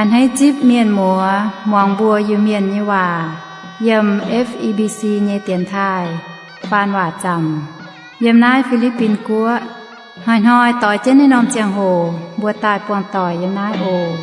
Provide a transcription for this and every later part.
A'hneiv zipv mienh muoz muangx mbuo Iu-Mienh nyei waac yiem F E B C nyei dienx taaih faan waac zaamc yiem naaiv Fi^li^bin Guoqv. Hnoi-hnoi doix jienv naaiv norm ziangh hoc mbuo daaih buangh doic yiem naaiv oc.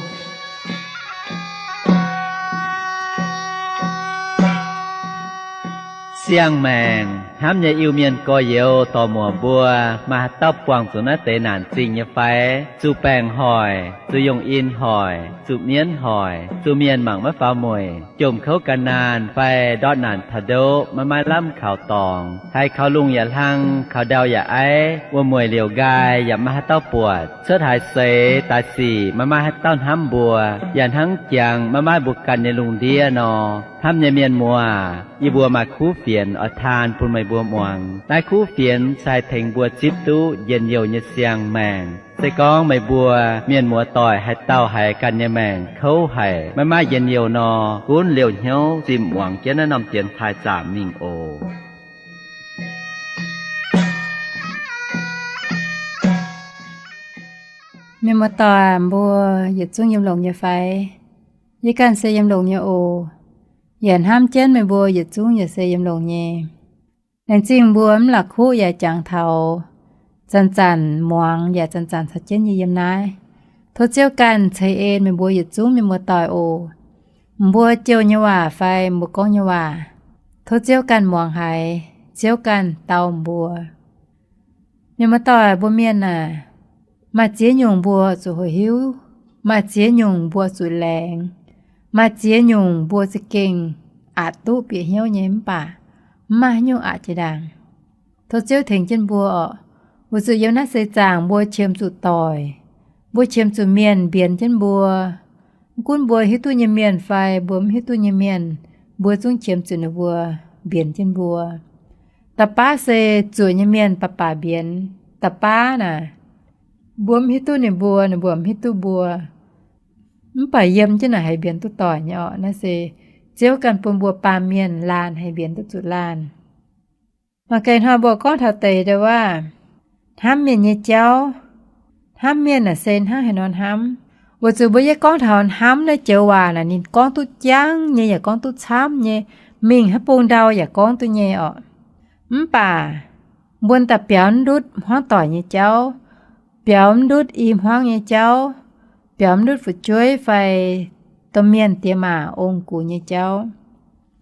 Siang-maengc hnamv nyei Iu-Mienh gorx-youz dorc-muoc mbuo, maaih haaix dauh buangh zuqc naaiv deix naanc zingh nyei fai? Zuqc baengc hoic, zuqc yongh in hoic, zuqc mienv hoic, zuqc mienh mangc maiv faaux mueic, jomc kouv gan naanh fai ndortv naanc taux ndoqv maiv maaih lamh kaux dorngx, haiz kaux lungh yaac hlang, kaux ndau yaac aiv, wuom-mueic liouc nqaai yaac maiv maaih haaix dauh buatc, cuotv haaix seix daaih sic maiv maaih haaix dauh hnamv mbuo, yaac hnangv jangx maiv maaih mbuo ganh nyei lungh ndiev nor. Hnamv nyei mienh muoz, yie mbuo maaih kuv fienx oix taan bun meih mbuo muangx. Naaiv kuv fienx se haih tengx mbuo zipv duqv njien-youh nyei siang-maengc. Se gorngv meih mbuo mienh muoz doic haaix dauh haiz ganh nyei maengc kouv haic, maiv maaih njien-youh nor, gunv liouh hnyouv zimh muangx jienv naaiv norm dienx taaih zaamc mingh oc. Mienh muoz doic mbuo yietc zungv yiem longx nyei fai? Yie ganh se yiem longx nyei oc. Yaac hnamv jienv meih mbuo yietc zungv yaac se yiem longx nyei. Laengz zingh mbuo mv la'kuqv yaac jangx taux, zanc-zanc muangx yaac zanc-zanc caux jienv yie yiem naaiv. Tov Ziouv ganh ceix en meih mbuo yietc zungv mienh muoz doic oc. Mbuo jouh nyei waac fai mbuo gorngv nyei waac, tov Ziouv ganh muangx haiz, Ziouv ganh dau mbuo. Mienh muoz doic, mbuo mienh aah, maaih ziex nyungc mbuo zuqc hoqc hiuv, maaih ziex nyungc mbuo zuqc laengz, maaih ziex nyungc mbuo za'gengh aqc duqv bieqc hnyouv nyei mv baac mv maaih haaix nyungc aqc jiex ndaangc. Tov Ziouv tengx jienv mbuo oc. Weic zuqc yiem naaiv seix zaangc mbuo qiemx zuqc doic, mbuo qiemx zuqc mienh mbienx jienv mbuo. Mv gunv mbuo hiuv duqv nyei mienh fai mbuo mv hiuv duqv nyei mienh, mbuo zungv qiemx zuqc ninh mbuo mbienx jienv mbuo. Da'baav se zuoqc nyei mienh baac baac mbienx. Da'baav naaic, mbuo mv hiuv duqv ninh mbuo, ninh mbuo mv hiuv duqv mbuo. Mv baac yiem jienv naaic haih mbienx duqv doic nyei orqc. Naaiv se Ziouv ganh bun mbuo baamh mienh laanh haih mbienx duqv zuqc laanh. Mangc gaax hnoi mbuo gorngv taux deix ndau wuov, hnamv mienh nyei jauv. Hnamv mienh naaic se hnangv haaix nor hnamv? Weic zuqc mbuo yie gorngv taux hnamv naaiv joux waac naaic, ninh gorngv duqv jangv nyei yaac gorngv duqv camv nyei, mingh haaix bung ndau yaac gorngv duqv nyei orqc. Mv baac mbuo daaih biaux ndutv hmuangv doic nyei jauv, biaux ndutv i hmuangv nyei jauv, biaux ndutv fu'jueiv fai domh mienh diex maac ong-gux nyei jauv.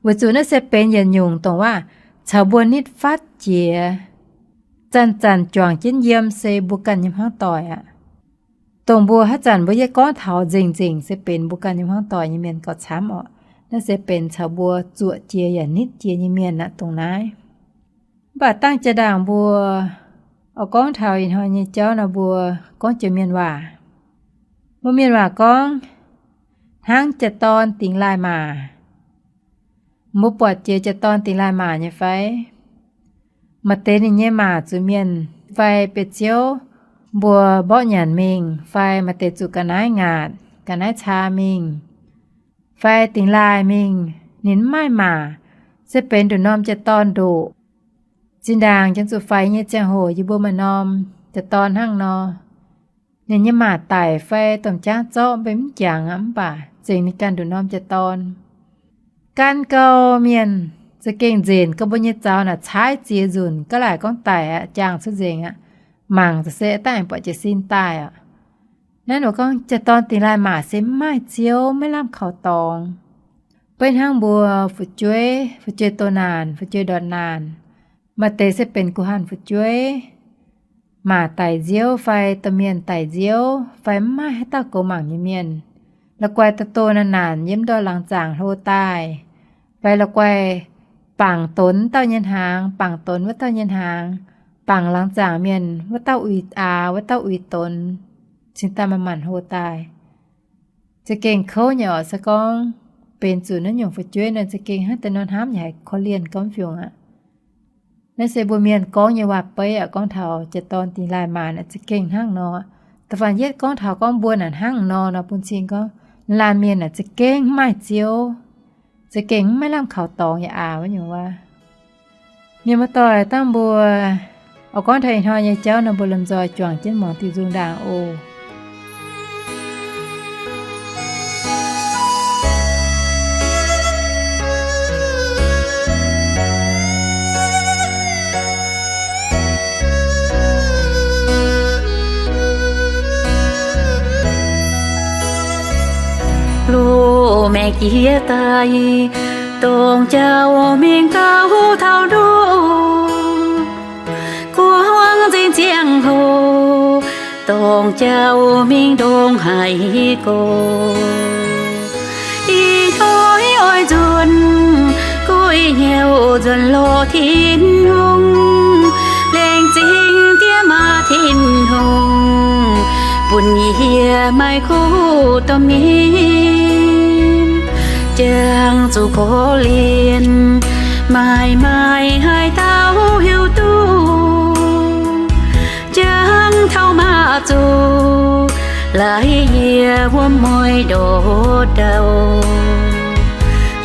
Weic zuqc naaiv se benx yietc nyungc dongh waac caux mbuo nitv fatv jiex, zanc-zanc juangc jienv yiem se mbuo ganh nyei hmuangv doic aqv. Dongh mbuo haaix zanc mbuo yie gorngv taux nzengc-nzengc se benx mbuo ganh nyei hmuangv doic nyei mienh gauh camv orqc. Naaiv se benx caux mbuo zuoqc jiex yaac nitv jiex nyei mienh aqv dongh naaiv. Mv baac dangh jaa-ndaangc mbuo oix gorngv taux ih hnoi nyei jauv nor, mbuo gorngv jiex mienh waac. Mbuo mienh waac gorngv, hnangv jaa-dorn dingx laaih maac. Mbuo buatc jiex jaa-dorn dingx laaih maac nyei fai? Maaih deix ninh nyei maac zuqc mienh fai biauv-ziouv mbuo mborqv nyanc mingh, fai maaih deix zuqc ga'naaiv ngaatc, ga'naaiv caa mingh, fai dingx laaih mingh, ninh mv maaih maac, se benx nduqc norm jaa-dorn ndoqc. Zinh ndaangc jienv zuqc faix nyei ziangh hoc yie mbuo maaih norm jaa-dorn hnangv nor, ninh nyei maac daic fai domh jaangv zorqv mbenc mv jangx aqv, mv baac zengc ninh ganh nduqc norm jaa-dorn. Gan gau mienh za'gengh nzenc gau mbuo nyei zaux naaic caaiv ziex nzunc ga'laaic gorngv daic aqv, jaang cuotv nzengc aqv, mangc za'gengh se daaih aengx buatc jiez sin daaih aqv. Naaiv nor gorngv jaa-dorn dingx laaih maac se mv maaih Ziouv, maiv lamh kaux dorngx. Beiv hnangv mbuo fu'jueiv, fu'jueiv doh naanc, fu'jueiv ndortv naanc, maaih deix se benx guh hanh fu'jueiv, maac daic nziouv fai domh mienh daic nziouv fai mv maaih haaix dauh goux mangc nyei mienh. La'guaih doh doh naanc naanc yiem ndortv laangz zaangc hlo daaih, fai la'guaih bangc donx wuov dauh nyei hnaangx, bangc donx wuov dauh nyei hnaangx, bangc laangz zaangc mienh wuov dauh uix aax, wuov dauh uix donx, cingx daaih manc-manc hlo daaih. Za'gengh kouv nyei orqc. Se gorngv benx zuqc naaiv nyungc fu'jueiv nor, za'gengh hnangv deix nor hnamv yaac haih korv-lienh gormx fiungc aqv. Naaiv se mbuo mienh gorngv nyei waac-beiv aqv. Gorngv taux jaa-dorn dingx laaih maac naaic za'gengh hnangv nor. Da'faanh yietv gorngv taux gorngv mbuo naaic hnangv nor nor bun cing gorngv laanh mienh naaic za'gengh mv maaih Ziouv, za'gengh mv maaih lamh kaux dorngx yaac aac wuov nyungc wuov. Mienh muoz-doic, dangh mbuo oix gorngv taux ih hnoi nyei jauv nor, mbuo lomh nzoih juangc jienv muangx diuh nzung ndaangc oc. Jiex daaih, dongh jauv mingh gauh taux ndoh, guangc nzengc ziangh hoc, dongh jauv mingh ndongc haaix gorx. Ih hnoi oix nzuonx, gu'nyuoz nzuonx lorz Tin-Hungh, laengz zingh diex maac Tin-Hungh, bun yie maaih kuv domh mienh, jangx zuqc korv-lienh, maaih maaih haaix dauh hiuv duqv, jangx taux maaz zuqc, laaix yie wuom mueiz ndortv ndau.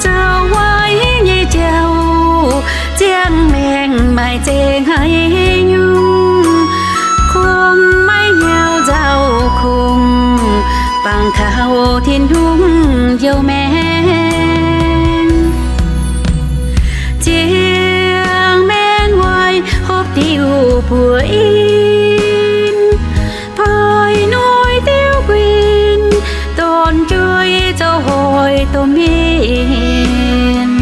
Zoux waaic nyei jauv, ziangh maengc maaih zengc haaix nyungc, kungx maiv nyauv nzauh kungx, bangc taux Tin-Hungh njoux maengc. Ziangh maengc waaic hopv diuh buoz in, poix noic diuv guin, dorn-jueiv zoux hoic domh mienh,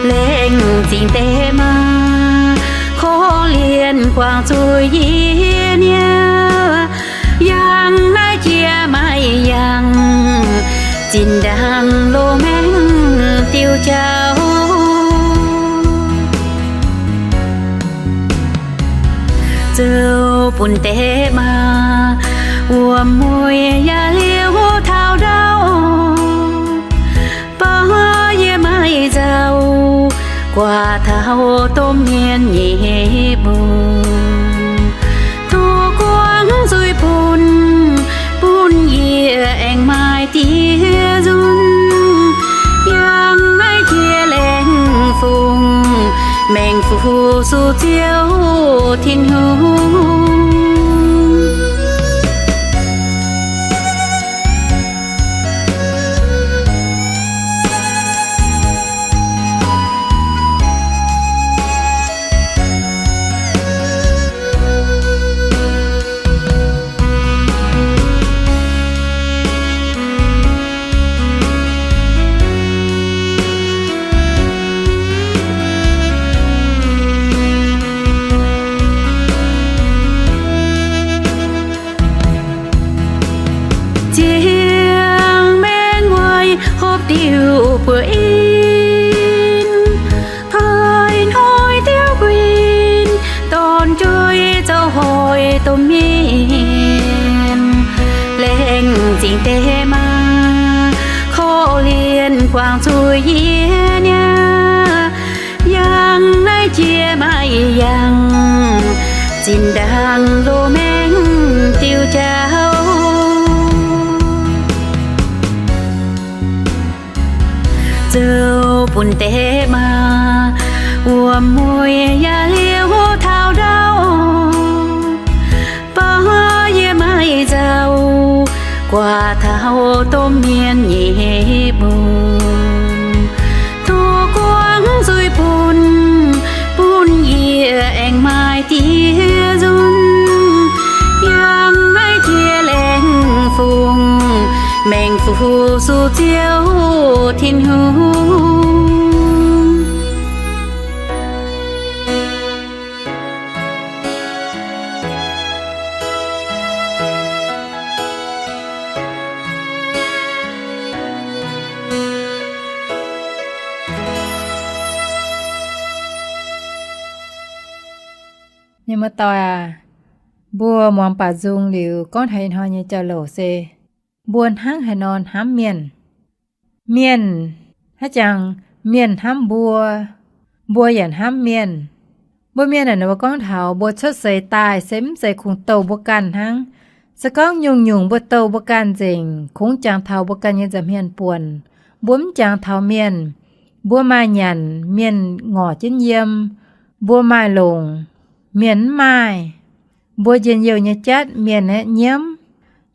laengz zingh deix maa, korv-lienh guangc zuqc yie niaa, yangh naaiv jiex maaih yangh, zinh ndaangc loz-maengc diuh jauv. Zoux bun deix maa, wuom mueiz yaac liuz taux ndau, baac yie maaih nzauh, guaax taux domh mienh nyei mbungh. Tov guangc zuiz bun, bun yie aengx maaih diex nzunc, yangh naaiv jiex laengz fungx, maengx fu-sux Ziouv Tin-Hungh. Ziangh maengc waaic hopv diuh buoz in, poix noic diuv guin, dorn-jueiv zoux hoic domh mienh, laengz zingh deix maa, korv-lienh guangc zuqc yie niaa. Yangh naaiv jiex maaih yangh, zinh ndaangc loz-maengc diuh jauv. Zoux bun deix maa, wuom mueiz yaac liuz taux ndau, baac yie maaih nzauh, guaax taux domh mienh nyei mbungh. Tov guangc zuiz bun, bun yie aengx maaih diex nzunc, yangh naaiv jiex laengz fungx, maengx fu-sux Ziouv Tin-Hungh. Mienh muoz-doic aac, mbuo muangx baac nzung liuz gorngv taux ih hnoi nyei jauv-louc se mbuo hnangv haaix nor hnamv mienh. Mienh, haaix jangx mienh hnamv mbuo, mbuo yaac hnamv mienh. Mbuo mienh naaic, mbuo gorngv taux mbuo cuotv seix daaih se mv zeiz kungx douh mbuo ganh hnangv. Se gorngv nyungc-nyungc mbuo douh mbuo ganh nzengc, kungx jangx taux mbuo ganh nyei nza'hmien buonc. Mbuo mv jangx taux mienh, mbuo maaih nyanc, mienh ngorc jienv yiem. Mbuo maaih longc, mienh mv maaih. Mbuo njien-youh nyei jatv, mienh aeqv, nyiemv.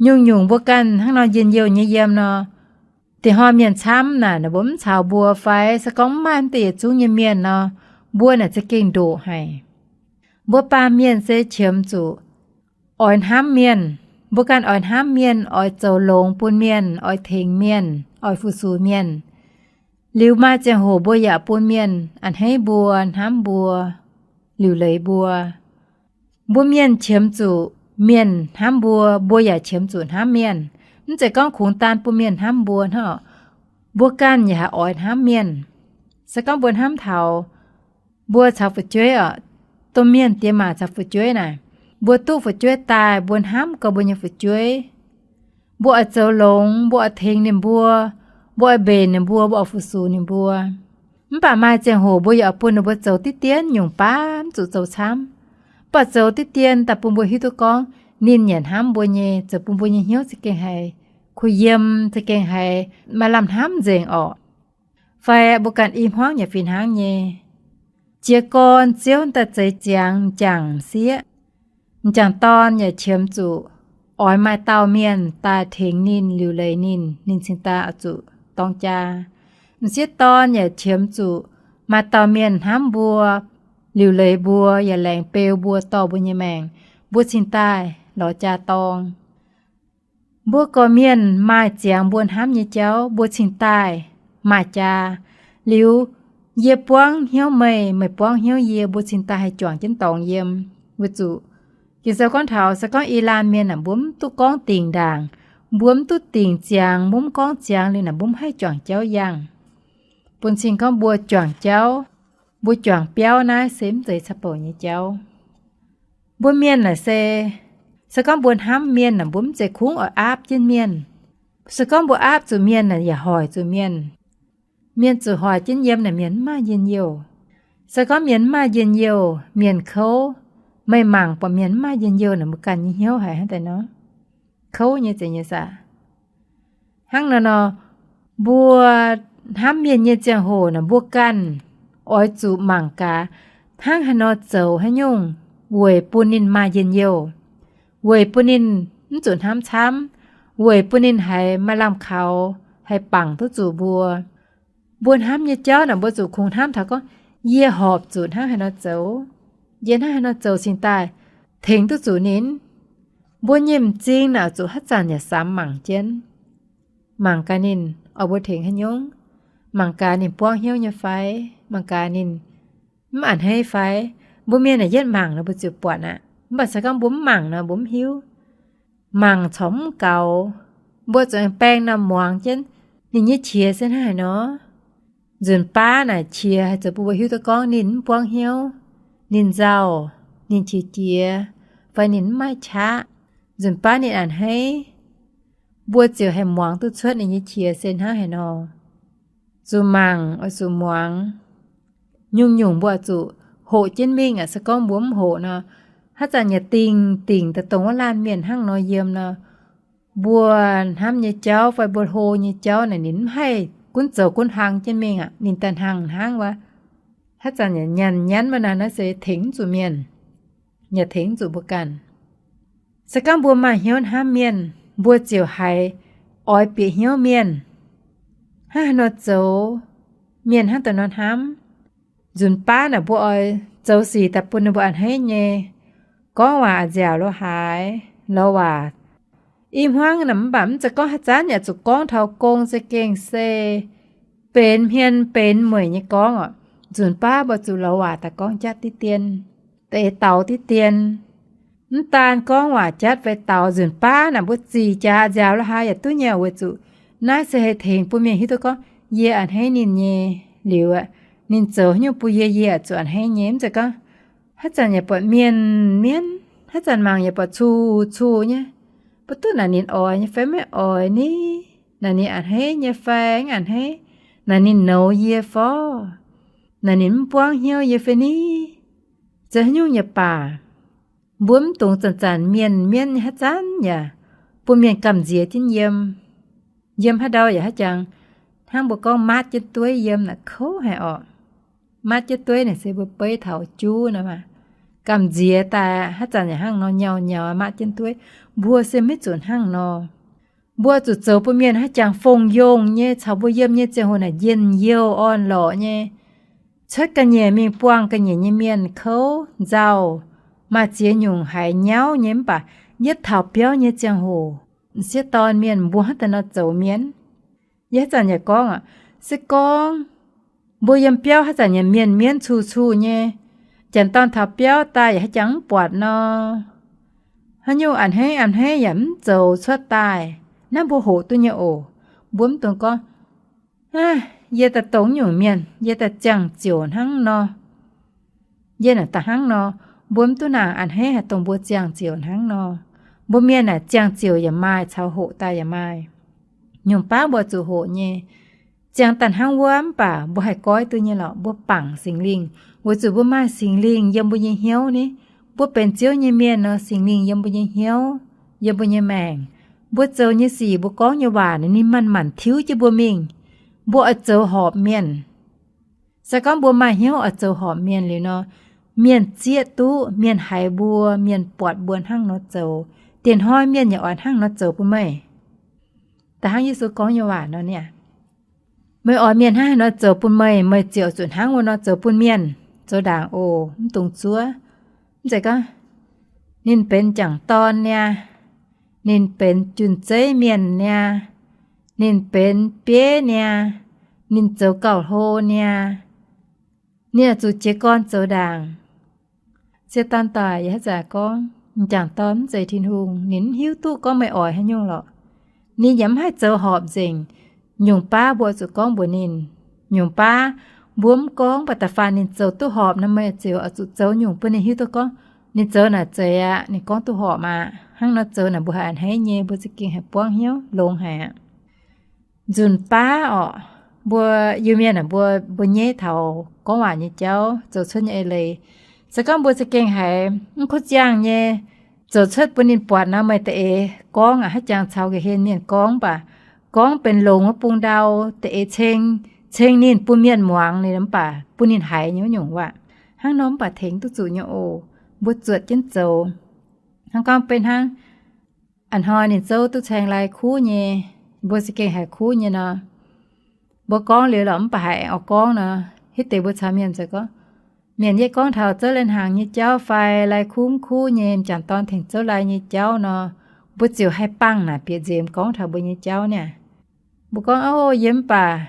Nyungc-nyungc mbuo ganh hnangv nor njien-youh nyei yiem nor, da'hnoi mienh camv naaic, mbuo mv caux mbuo fai se gorngv mv maaih mv deix yietc zungv nyei mienh nor, mbuo naaic za'gengh ndoqc haic. Mbuo baamh mienh se qiemx zuqc oix hnamv mienh. Mbuo ganh oix hnamv mienh, oix zoux longx bun mienh, oix tengx mienh, oix fu-sux mienh. Liuz maaih ziangh hoc mbuo yaac bun mienh a'hneiv mbuo, hnamv mbuo, liuc leiz mbuo. Mbuo mienh qiemx zuqc mienh hnamv mbuo, mbuo yaac qiemx zuqc hnamv mienh. Mv zeiz gorngv kungx daan bun mienh hnamv mbuo hnangv. Mbuo ganh yaac haih oix hnamv mienh. Se gorngv mbuo hnamv taux mbuo caux fu'jueiv oc, domh mienh diex maac caux fu'jueiv naaic, mbuo duqv fu'jueiv daaih, mbuo hnamv gau mbuo nyei fu'jueiv. Mbuo oix zoux longx, mbuo oix tengx ninh mbuo, mbuo oix mbenc ninh mbuo, mbuo oix fu-sux ninh mbuo. Mv baac maaih ziangh hoc mbuo yaac oix bun ninh mbuo zoux diqv dien nyungc baav, mv zuqc zoux camv. Mv baac zoux diqv dien daaih bun mbuo hiuv duqv gorngv ninh yaac hnamv mbuo nyei, zoux bun mbuo nyei hnyouv za'gengh haiz kuh yiem, za'gengh haiz maaih lamh hnamv nzengc orqc. Fai mbuo ganh i hmuangv yaac fih hnangv nyei. Jiez gorn Ziouv daaih zeix ziangx m'jangc m'sieqv. M'jangc dorn yaac qiemx zuqc oix maaih dauh mienh daaih tengx ninh, liuc leiz ninh, ninh cingx daaih oix zuqc dorng jaa. M'sieqv dorn yaac qiemx zuqc maaih dauh mienh hnamv mbuo, liuc leiz mbuo, yaac laengz beu mbuo, dorh mbuo nyei maengc, mbuo cingx daaih lorz jaa dorng. Mbuo gorqv-mienh maaih ziangx mbuo hnamv nyei jauv, mbuo cingx daaih maaih jaa. Liuz, yie buangv hnyouv meih, meih buangv hnyouv yie, mbuo cingx daaih haih juangc jienv dorngx yiem. Weic zuqc Ging-Sou gorngv taux se gorngv i laanh mienh naaic, mbuo mv duqv gorngv dingc ndaangc, mbuo mv duqv dingc ziangx, mbuo mv gorngv ziangx liuz naaic, mbuo mv haih juangc jauv yangh. Bun cing gorngv mbuo juangc jauv, mbuo juangc biauv naaiv se mv zeiz caqv-bouc nyei jauv. Mbuo mienh naaic se, se gorngv mbuo hnamv mienh naaic, mbuo mv zeiz kungx oix aapv jienv mienh. Se gorngv mbuo aapv zuqc mienh naaic, yaac hoic zuqc mienh. Mienh zuqc hoic jienv yiem naaic, mienh mv maaih njien-youh. Se gorngv mienh mv maaih njien-youh, mienh kouv, meih mangc buatc mienh mv maaih njien-youh naaic, mbuo ganh nyei hnyouv haiz hnangv daaih nor, kouv nyei zeiz nyei saah? Hnangv nor nor, mbuo hnamv mienh nyei ziangh hoc naaic, mbuo ganh oix zuqc mangc gaax, hnangv haaix nor zoux haaix nyungc weic bun ninh maaih njien-youh, weic bun ninh mv zuqc hnamv camv, weic bun ninh haiz maaih lamh kaux haih bangc duqv zuqc mbuo. Mbuo hnamv nyei jauv naaic, mbuo zuqc kungx hnamv taux gorngv, yie horpc zuqc hnangv haaix nor zoux, yie hnangv haaix nor zoux cingx daaih tengx duqv zuqc ninh. Mbuo nyei m'zing naaic zuqc haaix zanc yaac samx mangc jienv, mangc gaax ninh oix mbuo tengx haaix nyungc, mangc gaax ninh buangv hnyouv nyei fai, mangc gaax ninh mv a'hneiv fai. Mbuo mienh naaic yietv mangc nor mbuo ziouc buatc aqv. Mv baac se gorngv mbuo mv mangc nor mbuo mv hiuv. Mangc corc mv gaux. Mbuo zuqc baeng norm muangx jienv ninh nyei qiex se hnangv haaix nor. Nzunc baav naaic qiex haih zoux bun mbuo hiuv duqv gorngv ninh mv buangv hnyouv, ninh nzauh, ninh qiex jiez, fai ninh mv maaih qaqv. Nzunc baav ninh a'hneiv. Mbuo ziouc haih muangx duqv cuotv ninh nyei qiex se hnangv haaix nor. Zuqc mangc oix zuqc muangx. Nyungc-nyungc mbuo zuqc hoqc jienv mingh aqv. Se gorngv mbuo mv hoqc nor, haaix zanc yaac dingc dingc daaih dongh wuov laanh mienh hnangv nor yiem nor, mbuo hnamv nyei jauv fai mbuo hlo nyei jauv naaic, ninh mv haih gunv zoux gunv hlang jienv mingh aqv. Ninh daaih hnangv hnangv wuov, haaix zanc yaac nyanc nyanv wuov naaic, naaiv se tengx mv zuqc mienh, yaac tengx mv zuqc mbuo ganh. Se gorngv mbuo maaih hnyouv hnamv mienh, mbuo ziouc haiz oix bieqc hnyouv mienh, hnangv haaix nor zoux, mienh hnangv daaih nor hnamv. Nzunc baav naaic mbuo oix zoux sic daaih bun ninh mbuo a'hneiv nyei, gorngv waac a'nziaauc lo haaix, lorz waac. I hmuangv naaic mv baac mv zeiz gorngv haaix zanc yaac zuqc gorngv taux gong, za'gengh se benx hmien benx mueic nyei gorngv oc. Nzunc baav mbuo zuqc lorz waac daaih gorngv jatv diqv dien, da'eix daux diqv dien. Mv daan gorngv waac jatv fai daux, nzunc baav naaic mbuo zic jaax nziaauc lo haaix yaac duqv nyei, weic zuqc naaiv se haih tengx bun mienh hiuv duqv gorngv yie a'hneiv ninh nyei. Liuz aqv, ninh zoux haaix nyungc bun yie, yie zuqc a'hneiv nyei. Mv zeiz gorngv haaix zanc yaac buatc mienh mienv, haaix zanc mangc yaac buatc cu cu nyei, mv duqv naaic ninh oix nyei fai maiv oix ni, naaic ninh a'hneiv nyei fai mv a'hneiv, naaic ninh nouz yie fai, naaic ninh mv buangv hnyouv yie fai ni, zoux haaix nyungc yaac baac. Mbuo mv dungx zanc-zanc mienh mienv haaix zanc yaac bun mienh gamh nziex jienv yiem. Yiem haaix ndau yaac haaix jangx, hnangv mbuo gorngv maatv jienv dueiv yiem naaic kouv haic orqc. Maatv jienv dueiv naaic se mbuo beiv taux juv nor maah. Gamh nziex daaih haaix zanc yaac hnangv nor nyau nyau maatv jienv dueiv. Mbuo se maiv zuqc hnangv nor. Mbuo zuqc zoux bun mienh haaix jangx fongc yongh nyei caux mbuo yiem nyei ziangh hoc naaic njien-youh orn-lorqc nyei. Cuotv ga'nyiec mingh buangh ga'nyiec nyei mienh kouv nzauh, maaih ziex nyungc haiz nyauv nyei, mv baac yietv taux biauv nyei ziangh hoc, m'sieqv dorn mienh mbuo hnangv daaih nor zoux mienh. Yie haaix zanc yaac gorngv aqv, Se gorngv mbuo yiem biauv haaix zanc nyanc mienh mienv cuh cuh nyei, janx-dorn taux biauv daaih yaac haaix jangx mv buatc nor, haaix nyungc a'hneiv a'hneiv yaac mv zoux cuotv daaih. Naaiv mbuo hoqc duqv nyei oc. Mbuo mv dungx gorngv, yie daaih dongh nyungc mienh, yie daaih ziangh ziouc hnangv nor. Yie naaic daaih hnangv nor, mbuo mv duqv nangc a'hneiv haaix dongh mbuo ziangh ziouc hnangv nor. Mbuo mienh naaic ziangh ziouc yaac maaih, caux hoqc daaih yaac maaih. Nyungc baav mbuo zuqc hoqc nyei. Ziangh daaih hnangv wuov mv baac mbuo haih goiv duqv nyei lorqc, mbuo bangc Singx Lingh, weic zuqc mbuo maaih Singx Lingh yiem mbuo nyei hnyouv ni. Mbuo benx Ziouv nyei mienh nor, Singx Lingh yiem mbuo nyei hnyouv, yiem mbuo nyei maengc. Mbuo zoux nyei sic, mbuo gorngv nyei waac, ninh manc-manc tiuv jienv mbuo mingh. Mbuo oix zoux horpc mienh. Se gorngv mbuo maaih hnyouv oix zoux horpc mienh liuz nor, mienh zieqv duqv, mienh haiz mbuo, mienh buatc mbuo hnangv nor zoux, dieh hnoi mienh yaac oix hnangv nor zoux bun meih. Da'hnangv Yesu gorngv nyei waac nor niaa, meih oix mienh hnangv haaix nor zoux bun meih, meih ziouc zuqc hnangv wuov nor zoux bun mienh. Zoux ndaangc oc, mv dungx zuov. Mv zeiz gorngv ninh benx m'jangc dorn niaa, ninh benx jun-zeiv mienh niaa, ninh benx bieiv niaa, ninh zoux gauh hlo niaa, ninh oix zuqc jiez gorn zoux ndaangc. Sieqv dorn daic yaac haaix zanc gorngv, m'jangc dorn mv zeiz Tin-Hungh, ninh mv hiuv duqv gorngv meih oix haaix nyungc lorqc. Ninh yaac mv haih zoux horpc nzengc. Nyungc baav mbuo oix zuqc gorngv mbuox ninh. Nyungc baav mbuo mv gorngv, mv baac da'faanh ninh zoux duqv horpc nor, meih ziouc oix zuqc zoux nyungc bun ninh hiuv duqv gorngv, ninh zoux naaic zeiz aqv, ninh gorngv duqv horpc aqv. Hnangv nor zoux naaic mbuo haih a'hneiv nyei, mbuo za'gengh haih buangv hnyouv longx haic aqv. Nzunc baav orqc, mbuo Iu-Mienh aah, mbuo, mbuo nyeiv taux gorngv waac nyei jauv, zoux cuotv nyei eix leiz. Se gorngv mbuo za'gengh haiz mv kuv ziangh nyei, zoux cuotv bun ninh buatc nor, meih da'eix gorngv aqv, haaix jangx caux ga'hlen mienh gorngv baac, gorngv benx longx wuov bung ndau, da'eix ceng, ceng ninh bun mienh muangx ninh mv baac bun ninh haiz nyei wuov nyungc waac. Hnangv nor mv baac tengx duqv zuqc nyei oc. Mbuo zuotc jienv zoux. Hnangv gorngv beiv hnangv a'hnoi ninh zouv duqv caeng lai kuv nyei, mbuo za'gengh haiz kuv nyei nor, mbuo gorngv liuz lorqc mv baac haiz aengx oix gorngv nor, hitv deix mbuo caux mienh zoux gorngv, mienh, yie gorngv taux zouv lai hnaangx nyei jauv fai lai kuv mv kuv nyei, m'jangc dorn tengx zouv lai nyei jauv nor, mbuo ziouc haih bangh naaic bieqc nzemx gorngv taux mbuo nyei jauv niaa. Mbuo gorngv, Ov, yie mv baac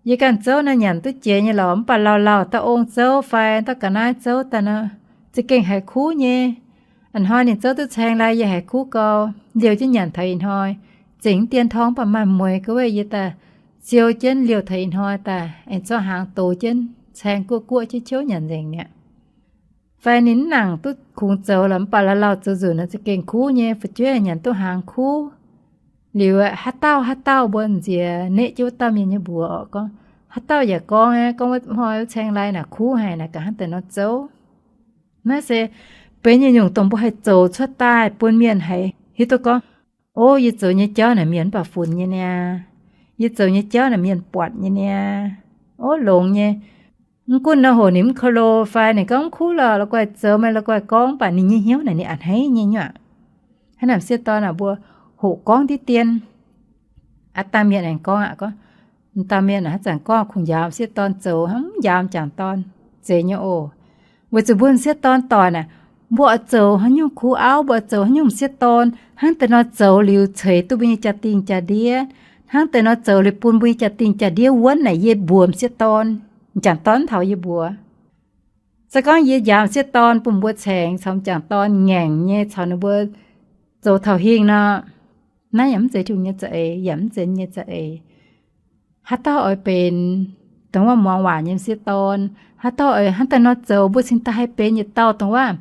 yie ganh zouv naaiv nyanc duqv jiex nyei lorqc, mv baac lauh lauh dauh ong zouv fai dauh ga'naaiv zouv daaih nor, za'gengh haiz kuv nyei. A'hnoi ninh zouv duqv caeng lai yie haiz kuv gau. Liouh jienv nyanc taux ih hnoi, zengc dien torng mv baac maaih mueix ga'weih yie daaih siou jienv liouh taux ih hnoi daaih aengx zorqv hnaangx dox jienv caeng guoqv guoqv jienv ciouv nyanc nzengc mi'aqv. Fai ninh mv nangc duqv kungx zoux lorqc, mv baac lauh lauh zoux nzunc nor za'gengh kuv nyei, fu'jueiv nyanc duqv hnaangx kuv. Liuz haaix dauh haaix dauh mbuo nziex neqv jienv wuov dauh mienh nyei mbuox oc, gorngv, haaix dauh yaac gorngv, gorngv wuov hnoi wuov caeng lai naaic kuv haic naaic, ga'hnangv deix nor zouv. Naaiv se benx nyungc-nyungc dongh mbuo haih zoux cuotv daaih bun mienh haiz hiuv duqv gorngv, Ov, yie zoux nyei jauv naaic mienh mv baac funx nyei niaa. Yie zoux nyei jauv naaic mienh buatc nyei niaa. Ov, longx nyei. Mv gunv nor hoc ninh mv ko lo fai ninh gorngv mv kuv lorqc, la'guaih zoux meih la'guaih gorngv, mv baac ninh nyei hnyouv naaic ninh a'hneiv nyei nyuoqc. Hnangv naaic m'sieqv dorn aah, mbuo hoqc gorngv diqv dien. Aav dangh mienh aengx gorngv aqv, gorngv, m'dauh mienh haaix zanc gorngv kungx njaaux m'sieqv dorn zoux, mv njaaux m'jangc dorn, zeiz nyei oc. Weic zuqc mbuo m'sieqv dorn doic naaic, mbuo oix zoux haaix nyungc kuv auv, mbuo oix zoux haaix nyungc m'sieqv dorn, hnangv deix nor zoux liuz ceix duqv mbuo nyei jaa-dingh jaa-ndiev, hnangv deix nor zoux liuz bun mbuo nyei jaa-dingh jaa-ndiev wuonv naaic yie mbuox m'sieqv dorn, m'jangc dorn mv taux yie mbuox. Se gorngv yie njaaux m'sieqv dorn bun mbuo caengx caux m'jangc dorn ngaengc nyei caux ninh mbuo zoux taux hingh nor, naaiv yaac mv zeiz Tin-Hungh nyei za'eix, yaac mv zeiz nyei za'eix. Haaix dauh oix benx dongh wuov muangx waac nyei m'sieqv dorn? Haaix dauh oix hnangv daaih nor zoux, mbuo cingx daaih haih benx yietc dauh dongh wuov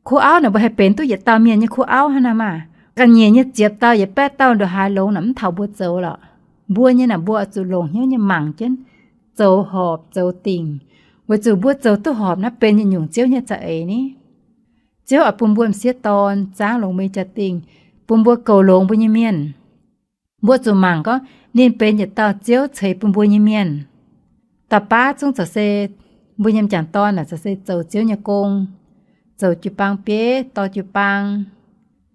kuv auv naaic, mbuo haih benx duqv yietc dauh mienh nyei kuv auv hnangv naaic maah. Ga'nyiec nyei ziepc dauh yietc baeqv dauh ndongc haaix longx naaic mv taux mbuo zoux lorqc. Mbuo nyei naaic mbuo oix zuqc longc hnyouv nyei mangc jienv zoux horpc zoux dingc, weic zuqc mbuo zoux duqv horpc naaiv benx nyungc-nyungc Ziouv nyei za'eix ni. Ziouv oix bun mbuo m'sieqv dorn zaangv longx mbuo nyei jaa-dingh, bun mbuo goux longx mbuo nyei mienh. Mbuo zuqc mangc gorngv ninh benx yietc dauh Ziouv ceix bun mbuo nyei mienh. Da'baav zungv za'gengh se mbuo nyei m'jangc dorn naaic za'gengh se zoux Ziouv nyei gong, zoux jiu-baang bieiv, dorh jiu-baang,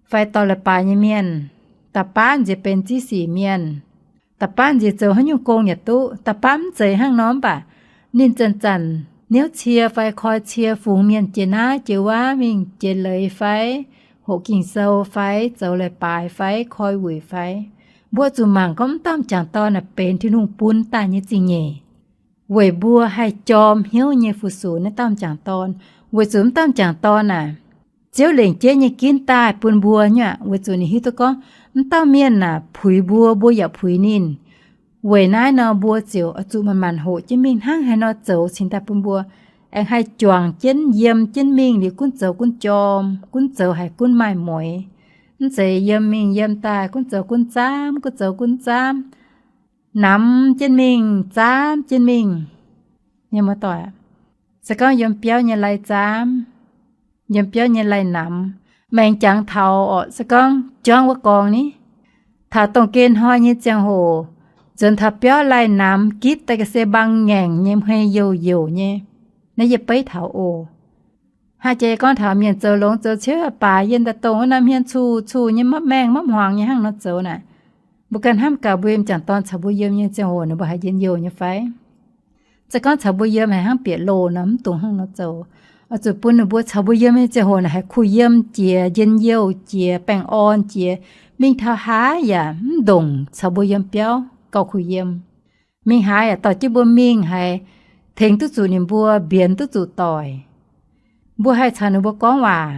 fai dorh leiz-baaix nyei mienh. Da'baav nziex benx ziv sic mienh. Da'baav nziex zoux haaix nyungc gong yaac duqv. Da'baav mv zeiz hnangv nor mv baac ninh zanc-zanc niouv cie fai koi cie fungx mienh jiex naaiv jiex wuov mingh jiex leiz fai hoqc Ging-Sou fai zoux leiz-baaix fai koi wuic fai. Mbuo zuqc mangc gorngv m'dauh m'jangc dorn naaic benx Tin-Hungh bun daaih nyei zingh nyeic, weic mbuo haih jorm hnyouv nyei fu-sux naaiv dauh m'jangc dorn. Weic zuqc m'dauh m'jangc dorn naaic, Ziouv lengc jeiv nyei ginv daaih bun mbuo nyei aqv, weic zuqc ninh hiuv duqv gorngv m'dauh mienh naaic puix mbuo, mbuo yaac puix ninh. Weic naaiv nor mbuo ziouc oix zuqc manc-manc hoqc jienv mingh hnangv haaix nor zoux cingx daaih bun mbuo aengx haih juangc jienv yiem jienv mingh liuz gunv zoux gunv jorm, gunv zoux haiz gunv maaih mueix. Mv zeiz yiem mingh yiem daaih gunv zoux gunv zaamv, gunv zoux gunv zaamv, namx jienv mingh, zaamv jienv mingh. Mienh muoz-doic, se gorngv yiem biauv nyei lai zaamv, yiem biauv nyei lai namx, maengx jangx taux orqc, se gorngv juangv wuov gorngv ni, taux dongh gen hnoi nyei ziangh hoc, nzuonx taux biauv lai namx gitv daaih ga'sie mbang ngaengc nyei, hmei youh youh nyei. Naaiv yie beiv taux oc. Hnangv jiex gorngv taux mienh zoux longx zoux ciouv baaix yiem daaih dongh wuov norm hmien cuh cuh nyei, mapv maengh mapv hmuangx nyei hnangv nor zoux naaic, mbuo ganh hnamv gaax mbuo m'jangc dorn caux mbuo yiem nyei ziangh hoc ninh mbuo haiz njien-youh nyei fai? Se gorngv caux mbuo yiem haiz hnangv bieqc loh nor, mv dungx hnangv nor zoux. Oix zuqc bun ninh mbuo caux mbuo yiem nyei ziangh hoc naaic haiz kuh yiem jiex, njien-youh jiex, baengh orn jiex, mingh taux haaix yaac mv ndongc caux mbuo yiem biauv gauh kuh yiem. Mingh haaix yaac dorh jienv mbuo mingh haiz tengx duqv zuqc ninh mbuo, mbienx duqv zuqc doic. Mbuo haih caux ninh mbuo gorngv waac.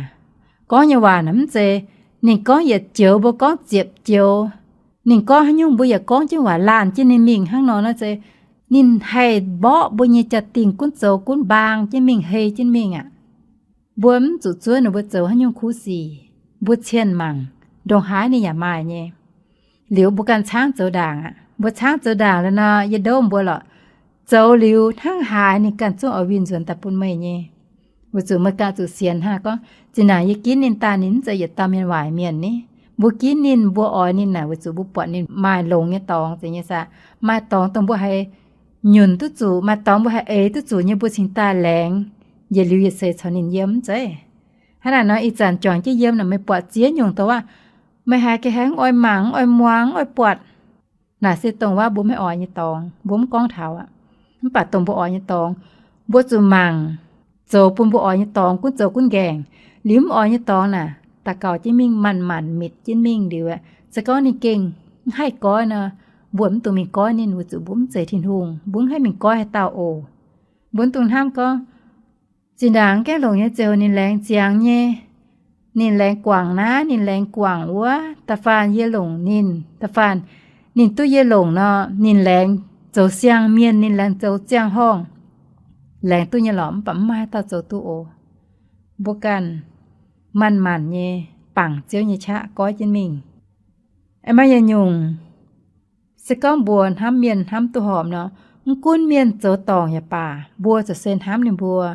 Gorngv nyei waac naaic mv zeiz ninh gorngv yietc joux mbuo gorngv ziepc joux. Ninh gorngv haaix nyungc mbuo yaac gorngv jienv waac laanh jienv ninh mingh hnangv nor. Naaiv se ninh haih mborqv mbuo nyei jaa-dingh gunv zoux gunv mbaang jienv mingh, hei jienv mingh aqv. Mbuo mv zuqc zuov ninh mbuo zoux haaix nyungc kuv sic. Mbuo cien mangc, ndongc haaix ninh yaac maaih nyei. Liuz mbuo ganh caangv zoux ndaangc aqv. Mbuo caangv zoux ndaangc liuz nor, yie ndouv mbuo lorqc, zoux liuz hnangv haaix ninh ganh zungv oix winh nzuonx daaih bun meih nyei. Weic zuqc meih ganh zuqc sienx hnangv gorngv, zinh ndaangc yie ginv ninh daaih, ninh mv zeiz yietc dauh mienh waaic mienh ni. Mbuo ginv ninh, mbuo oix ninh naaic weic zuqc mbuo buatc ninh maaih longx nyei dorngx, zeiz nyei saah? Maaih dorngx dongh mbuo haih nyunc duqv zuqc, maaih dorngx mbuo haih eix duqv zuqc nyei, mbuo cingx daaih laengz yietc liuz yietc seix caux ninh yiem, mv zeiz? Hnangv naaic nor, ih zanc juangc jienv yiem naaic meih buatc ziex nyungc dongh waac, meih haiz ga'hlen mv oix mangc, mv oix muangx, mv oix buatc. Naaic se dongh waac mbuo maiv oix nyei dorngx, mbuo mv gorngv taux aqv. Mv baac dongh mbuo oix nyei dorngx, mbuo zuqc mangc zoux bun mbuo oix nyei dorngx gunv zoux gunv nqaengc. Liuz mv oix nyei dorngx naaic, daux gaux jienv mingh, manc-manc mitc jienv mingh liuz aeqv, se gorngv ninh gengh mv haih goiv nor, mbuo mv dungx mingh goiv ninh, weic zuqc mbuo mv zeiz Tin-Hungh, mbuo mv haih mingh goiv haaix dauh oc. Mbuo mv dungx hnamv gorngv, zinh ndaangc gaengh longc nyei ziouc ninh laengz ziangx nyei, ninh laengz guangc naaiv, ninh laengz guangc wuov, da'faanh yie longc ninh, da'faanh ninh duqv yie longc nor, ninh laengz zoux siang-mienh, ninh laengz zoux ziangh-horngh. Laengz duqv nyei lorqc, mv baac mv maaih haaix dauh zoux duqv oc. Mbuo ganh manc-manc nyei bangc Ziouv nyei qaqv goiv jienv mingh. Aeqv, maaih yietc nyungc, se gorngv mbuo hnamv mienh hnamv duqv horpc nor, mv gunv mienh zoux dorngc yaac baac, mbuo ziouc se hnamv ninh mbuo.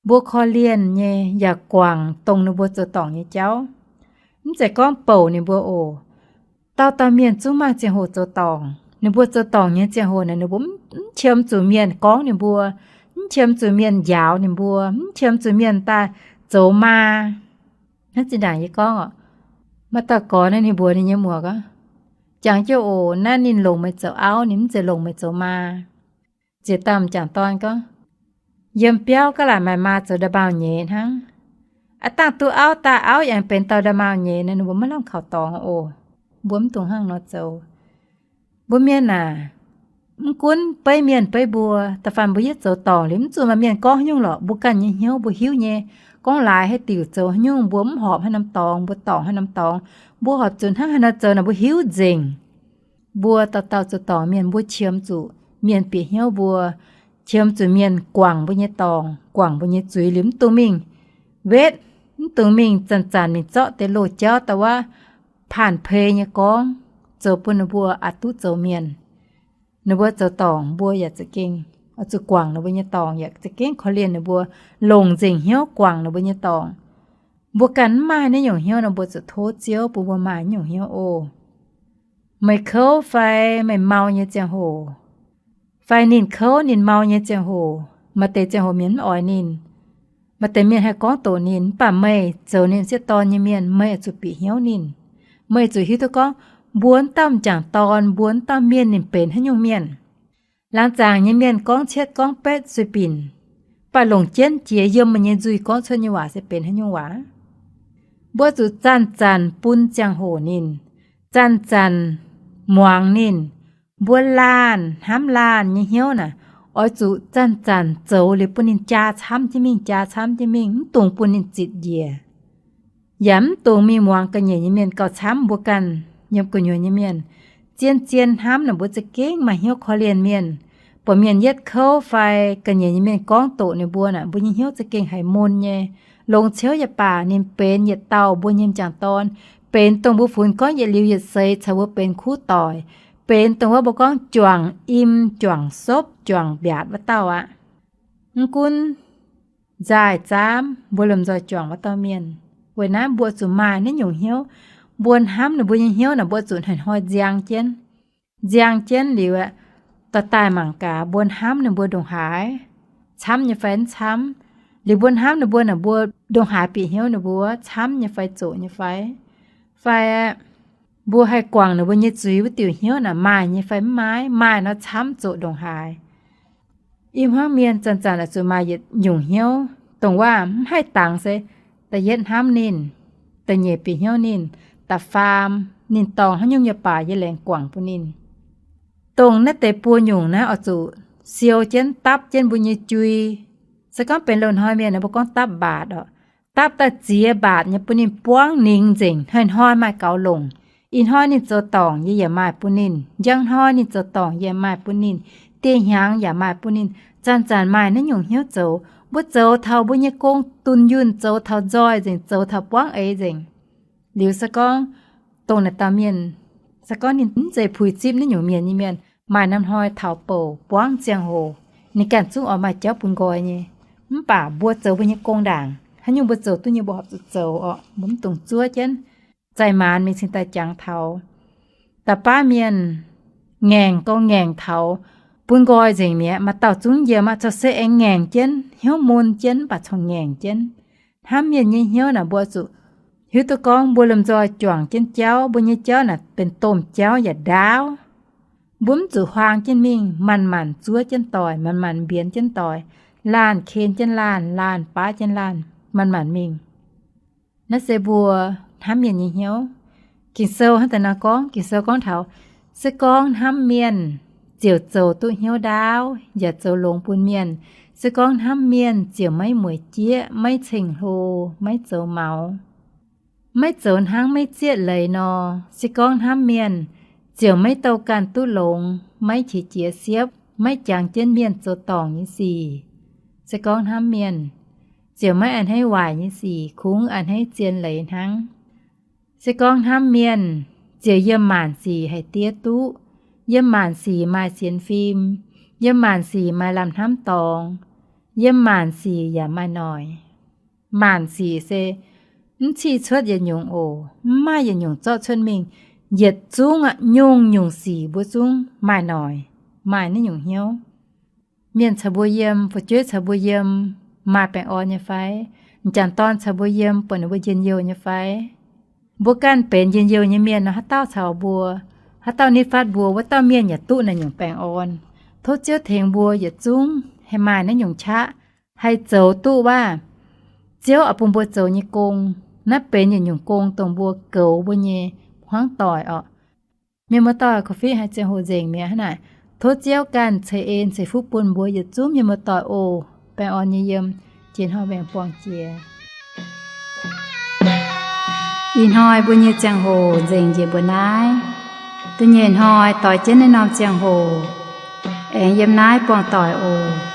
Mbuo korv-lienh nyei yaac guangc dongh ninh mbuo zoux dorngc nyei jauv. Mv zeiz gorngv bouc ninh mbuo oc. Dauh dauh mienh zungv maaih ziangh hoc zoux dorngc. Ninh mbuo zoux dorngc nyei ziangh hoc naaic, ninh mbuo mv qiemx zuqc mienh gorngv ninh mbuo, mv qiemx zuqc mienh njaaux ninh mbuo, mv qiemx zuqc mienh daaih zoux maa. Hnangv zinh ndaangc yie gorngv oc, maaih dauh gorx naaiv ninh mbuox ninh nyei muoc gorngv, Jangx jienv oc, naaiv ninh longc meih zoux auv, ninh mv zeiz longc meih zoux maa. Ziex dauh m'jangc dorn gorngv, Yiem biauv gaav laaic maaih maa zoux nda'maauh nyeiz hnangv. Aav dangh duqv auv daaih, auv yaac benx dauh nda'maauh nyeiz nor, ninh mbuo maiv lamh kaux dorngx oc. Mbuo mv dungx hnangv nor zoux. Mbuo mienh aac, mv gunv beiv mienh beiv mbuo, da'faanh mbuo yietv zoux dorngc liuz, mv zuqc maaih mienh gorngv haaix nyungc lorqc, mbuo ganh nyei hnyouv mbuo hiuv nyei. Gorngv laaix haih diuc zoux haaix nyungc, mbuo mv horpc haaix norm dorngx, mbuo dorngc haaix norm dorngx, mbuo horpc zuqc hnangv haaix nor zoux naaic mbuo hiuv nzengc. Mbuo dauh dauh zoux dorngc mienh, mbuo qiemx zuqc mienh bieqc hnyouv mbuo, qiemx zuqc mienh guangc mbuo nyei dorngc, guangc mbuo nyei zuiz liuz mv dungx mingh wetv, mv dungx mingh zanc-zanc mingh zorqv deix loz-jauv da'wuov paanh pei nyei gorngv zoux bun ninh mbuo aqc duqv zoux mienh. Ninh mbuo zoux dorngc mbuo yaac za'gengh oix zuqc guangc ninh mbuo nyei dorngc, yaac za'gengh korv-lienh ninh mbuo, longc nzengc hnyouv guangc ninh mbuo nyei dorngc. Mbuo ganh mv maaih naaiv nyungc hnyouv nor, mbuo zuqc tov Ziouv bun mbuo maaih naaiv nyungc hnyouv oc. Meih kouv fai meih mau nyei ziangh hoc, fai ninh kouv ninh mau nyei ziangh hoc, maaih deix ziangh hoc mienh mv oix ninh, maaih deix mienh haih gorngv doqc ninh, mv baac meih zoux ninh sieqv dorn nyei mienh, meih oix zuqc bieqc hnyouv ninh. Meih zuqc hiuv duqv gorngv mbuo wuov dauh m'jangc dorn, mbuo wuov dauh mienh ninh benx haaix nyungc mienh. Laangz zaangc nyei mienh gorngv cietv gorngv betv sueih binc, mv baac longc jienv jiex yiem meih nyei nzuih gorngv cuotv nyei waac se benx haaix nyungc waac. Mbuo zuqc zanc-zanc bun ziangh hoc ninh, zanc-zanc muangx ninh. Mbuo laanh hnamv laanh nyei hnyouv naaic, oix zuqc zanc-zanc zoux liuz bun ninh jaa camv jienv mingh, jaa camv jienv mingh, mv dungx bun ninh zitc njiec. Yaac mv dungx mingh muangx ga'nyiec nyei mienh gauh camv. Mbuo ganh yiem gu'nyuoz nyei mienh, zien-zien hnamv naaic mbuo za'gengh maaih hnyouv korv-lienh mienh. Buatc mienh yietv kouv fai ga'nyiec nyei mienh gorngv doqc ninh mbuo naaic, mbuo nyei hnyouv za'gengh haiz mun nyei. Longx ciouv yaac baac ninh benx yietc dauh mbuo nyei m'jangc dorn, benx dongh mbuo funx gorngv yietc liuz yietc seix caux mbuo benx kuv doic, benx dongh wuov mbuo gorngv juangc im, juangc sopv, juangc mbiaatc wuov dauh aqv. Mv gunv nzaaih zaamv mbuo lomh nzoih juangc wuov dauh mienh. Weic naaiv mbuo zuqc maaih naaiv nyungc hnyouv. Mbuo hnamv ninh mbuo nyei hnyouv naaic mbuo zuqc hnoi-hnoi nziang jienv. Nziang jienv liuz aeqv, dorh daaih mangc gaax mbuo hnamv ninh mbuo ndongc haaix, camv nyei fai mv camv. Liuz mbuo hnamv ninh mbuo naaic mbuo ndongc haaix bieqc hnyouv ninh mbuo, camv nyei fai zoqc nyei fai. Fai mbuo haih guangc ninh mbuo nyei zuiz wuov diuc hnyouv naaic maaih nyei fai mv maaih, maaih nor camv zoqc ndongc haaix. I hmuangv mienh zanc-zanc oix zuqc maaih yietc nyungc hnyouv, dongh waac mv haih dangx se da'yietv hnamv ninh, da'nyeic bieqc hnyouv ninh, da'faam ninh dorngc haaix nyungc nyei baac yie laengz guangc bun ninh. Dongh naaiv deix buo nyungc naaiv oix zuqc siou jienv dapv jienv mbuo nyei jui. Se gorngv benx loz-hnoi mienh mbuo gorngv dapv mbaatc oc. Dapv daaih ziex mbaatc nyei bun ninh buangv ningx nzengc, hnoi-hnoi maaih gaux longc. Ih hnoi ninh zoux dorngc yie yaac maaih bun ninh, njang hnoi ninh zoux dorngc yie yaac maaih bun ninh, dieh hnyangx yaac maaih bun ninh. Zanc-zanc maaih naaiv nyungc hnyouv zoux, mbuo zoux taux mbuo nyei gong dunh yunh, zoux taux nzoih nzengc, zoux taux buangv eix nzengc. Liuz se gorngv dongh naaic dauh mienh, se gorngv ninh mv zeiz puix zipv naaiv nyungc mienh nyei mienh, maaih norm hnoi taux bouc buangv ziangh hoc, ninh ganh zungv oix maaih jauv bun nqoi nyei. Mv baac mbuo zoux mbuo nyei gong ndaangc, haaix nyungc mbuo zoux duqv nyei mbuo horpc zuqc zoux oc, mbuo mv dungx zuov jienv. Zaih maanz mingh cingx daaih jangx taux da'baav mienh ngaengc gauh ngaengc taux bun nqoi nzengc mi'aqv. Maaih dauh zungv yiem aqv, corc se aengx ngaengc jienv, hnyouv mun jienv, mv baac corc ngaengc jienv. Hnamv mienh nyei hnyouv naaic mbuo zuqc hiuv duqv gorngv mbuo lomh nzoih juangc jienv jauv, mbuo nyei jauv naaic benx domh jauv yaac ndaauv. Mbuo mv zuqc huaang jienv mingh, manc-manc zuov jienv doic, manc-manc mbienx jienv doic, laanh ken jienv laanh, laanh baav jienv laanh, manc-manc mingh. Naaiv se mbuo hnamv mienh nyei hnyouv. Ging-Sou hnangv deix nor gorngv, Ging-Sou gorngv taux, se gorngv hnamv mienh, ziouc zoux duqv hnyouv ndaauv yaac zoux longx bun mienh. Se gorngv hnamv mienh ziouc maiv mueic jieqv, maiv ceng-hlo, maiv zoux maux, maiv zoux hnangv maiv zieqv leiz nor. Se gorngv hnamv mienh, ziouc maiv douh ganh duqv longx, maiv qiex jiez siepv, maiv jangx jienv mienh zoux dorngc nyei sic. Se gorngv hnamv mienh, ziouc maiv a'hneiv waaic nyei sic, kungx a'hneiv zien leiz hnangv. Se gorngv hnamv mienh, ziouc yiem maanc sic haih diev duqv, yiem maanc sic maaih sienx fim, yiem maanc sic maaih lamh hnamv dorngx, yiem maanc sic yaac maaih noic. Maanc sic se mv ciqv cuotv yietc nyungc oc, mv maaih yietc nyungc zorqv cuotv mingh. Yietc zungv aqv, nyungc-nyungc sic mbuo zungv maaih noic, maaih naaiv nyungc hnyouv. Mienh caux mbuo yiem, fu'jueiv caux mbuo yiem, maaih baengh orn nyei fai? M'jangc dorn caux mbuo yiem, buatc ninh mbuo njien-youh nyei fai? Mbuo ganh benx njien-youh nyei mienh nor, haaix dauh caux mbuo, haaix dauh nitv fatv mbuo, wuov dauh mienh yaac duqv naaiv nyungc baengh orn. Tov Ziouv tengx mbuo yietc zungv haih maaih naaiv nyungc qaqv, haih zoux duqv waac Ziouv oix bun mbuo zoux nyei gong. Naaiv benx yietc nyungc gong dongh mbuo goux mbuo nyei hmuangv doic orqc. Mienh muoz-doic, covid haiz ziangh hoc nzengc mi'aqv hnangv naaic. Tov Ziouv ganh ceix en ceix fuqv bun mbuo yietc zungv mienh muoz-doic oc. Baengh orn nyei yiem, jiex hnoi mbuo aengx buangh jiex. Ih hnoi mbuo nyei ziangh hoc nzengc njiec mbuo naaiv. Da'nyeic hnoi doix jienv naaiv norm ziangh hoc aengx yiem naaiv buangh doic oc.